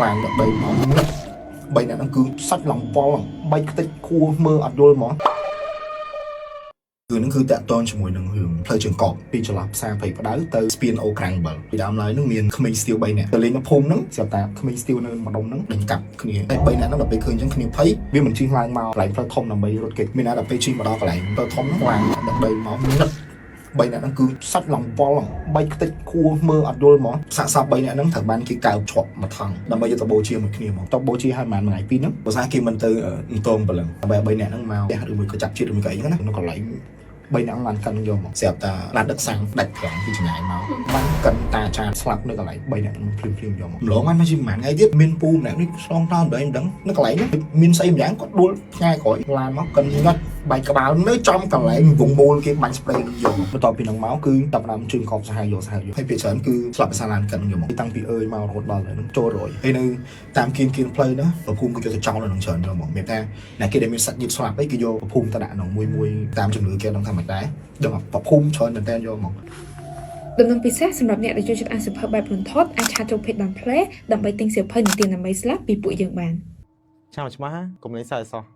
ឡានដឹកដីមកបីអ្នកហ្នឹងគឺសាច់ឡងវល់បែកខ្ទេចគួរមើលអត់យល់ហ្មងគឺហ្នឹងគឺតាក់ទងជាមួយនឹងរឿងផ្លូវជើងកបពីចន្លោះផ្សារព្រៃផ្ដៅទៅស្ពានអូក្រាំង7ពីដើមឡើយហ្នឹងមានក្មេងស្ទៀវ3នាក់ទៅលេងនៅភូមិហ្នឹងស្រាប់តែក្មេងស្ទៀវនៅម្ដុំហ្នឹងដេញកាប់គ្នាតែ3នាក់ហ្នឹងដល់ពេលឃើញអញ្ចឹងគ្នាភ័យវាមិនជិះឡើងមកកន្លែងផ្លូវធំដើម្បីរត់គេចមានណាដល់ពេលជិះមកដល់កន្លែងផ្លូវធំហ្នឹងឡើងដឹកដីមកញឹក បីអ្នកហ្នឹងគឺសាច់ឡងវល់បែកខ្ទេចគួរមើលអត់យល់ហ្មងសាកសពបីអ្នកហ្នឹងត្រូវបានគេកើបឆក់មួយថង់ដើម្បីយកទៅបូជាមួយគ្នាហ្មងទៅបូជាឲ្យប្រហែលមួយថ្ងៃពីរហ្នឹងបើស្អាគេមិនទៅអន្តងព្រលឹងដើម្បីឲ្យបីអ្នកហ្នឹងមកផ្ទះឬមួយក៏ចាប់ជាតិឬមួយក៏អីហ្នឹងណានៅកន្លែងបីអ្នកឡានកិនយកមកស្រាប់តាឡានដឹកសាំងដាច់ប្រាំងពីចម្ងាយមកបានកិនតាចានស្លាប់នៅកន្លែងបីអ្នកហ្នឹងភ្លាមភ្លាមយកមកម្លងបានមកជាប្រហែលថ្ងៃទៀតមានពូម្នាក់នេះឆ្លងតោមិនដឹងនៅកន្លែងហ្នឹងមានស្អីម្យ៉ាងគាត់ដួលផ្ញែក្រោយឡានមកកិនញាត់ បែកក្បាលនៅចំកន្លែងវងមូលគេបាញ់ spray នឹងយកមកបន្ទាប់ពីហ្នឹងមកគឺចាប់ផ្ដើមជើងកប់សាហាវយកសាហាវយកហើយពេលច្រើនគឺស្លាប់ភាសាឡានកិនយកមកតាំងពីអើយមករហូតដល់ហ្នឹងចូលរយហើយនៅតាមគៀនគៀនផ្លូវហ្នឹងប្រភូមិគឺយកទៅចោលនៅក្នុងច្រើនយកមកមានតែអ្នកគេដែលមានសាច់ញាតិស្លាប់អីគេយកប្រភូមិទៅដាក់ក្នុងមួយមួយតាមជំនឿគេដឹងថាមិនដែរដឹងថាប្រភូមិច្រើនមែនតើយកមក ដំណឹងពិសេសសម្រាប់អ្នកដែលចូលចិត្តអានសៀវភៅបែបរន្ធត់អាចឆាតចូល page Don Play ដើម្បីទិញសៀវភៅនិទានដើម្បីស្លាប់ពីពួកយើងបាន ចាំច្បាស់កុំលេងសើចអសោះ។